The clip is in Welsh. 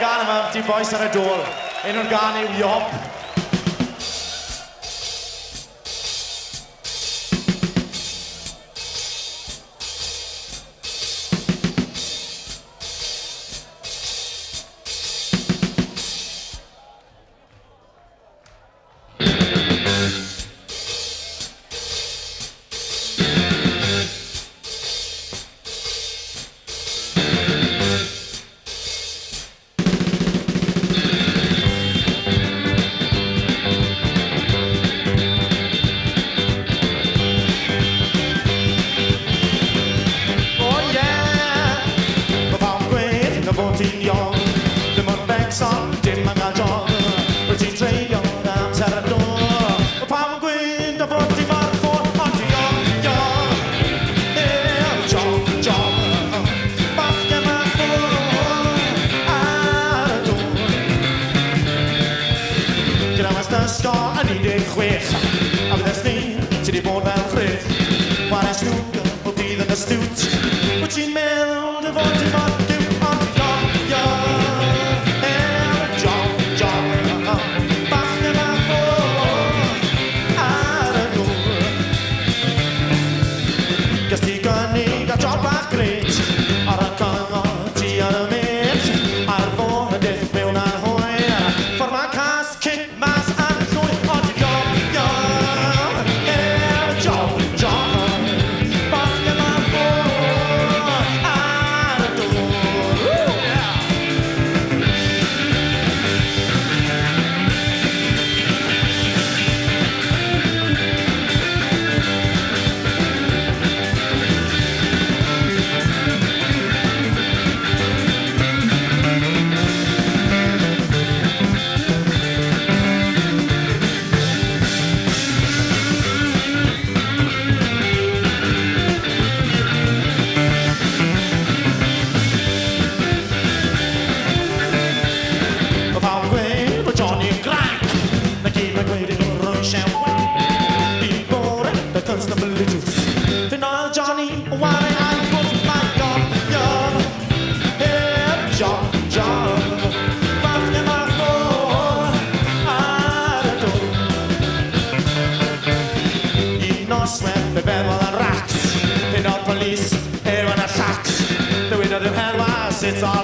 Gân yma, ti bois ar y dôl. Enw'r gân yw Yob. Oh yeah! Mae pawb yn gweud na fod ti'n yob. Ddim yn becso, dim yn cael job. Wyt ti'n treulio'r amser ar dôl. Mae pawb yn gweud na fod ti'n mor ffôl. Ond ti'n yob, yob. Yeah, job, job. Bachgen bach ffôl ar y dôl. Gyda mas ysgol yn 16. A byddes ni, ti di bod fel chrych. Chwarae snooker bob dydd yn y stiwt. Wyt ti'n meddwl dy fod ti'n mor ciwt? Ond ti'n job, job. Job, job. Bachgen bach ffôl ar y dôl. Ges ti gynnig a job bach grêt ar y cyngor ti ar y mêt. Ar fôr y dydd mewn a hwyr. Ffordd mae cas, cic mas a'n llwy. Ond ti'n job, job. Job, job. Bachgen bach ffôl ar y dôl. Yeah. Mae pawb yn gweud bod Johnny'n grac. Na gyd mae'n gweud yw rwy eisiau wank. Un bore, daeth constable i drws. Fe wnaeth Johnny ware a'i gwrs. Mae job, job, job, job. Bachgen bach ffôl ar y dôl. Un noswaith fe feddwl yn racs. Hyn o'r polis, ef yn y llacs. Dywedodd i'r heddwas, "It's all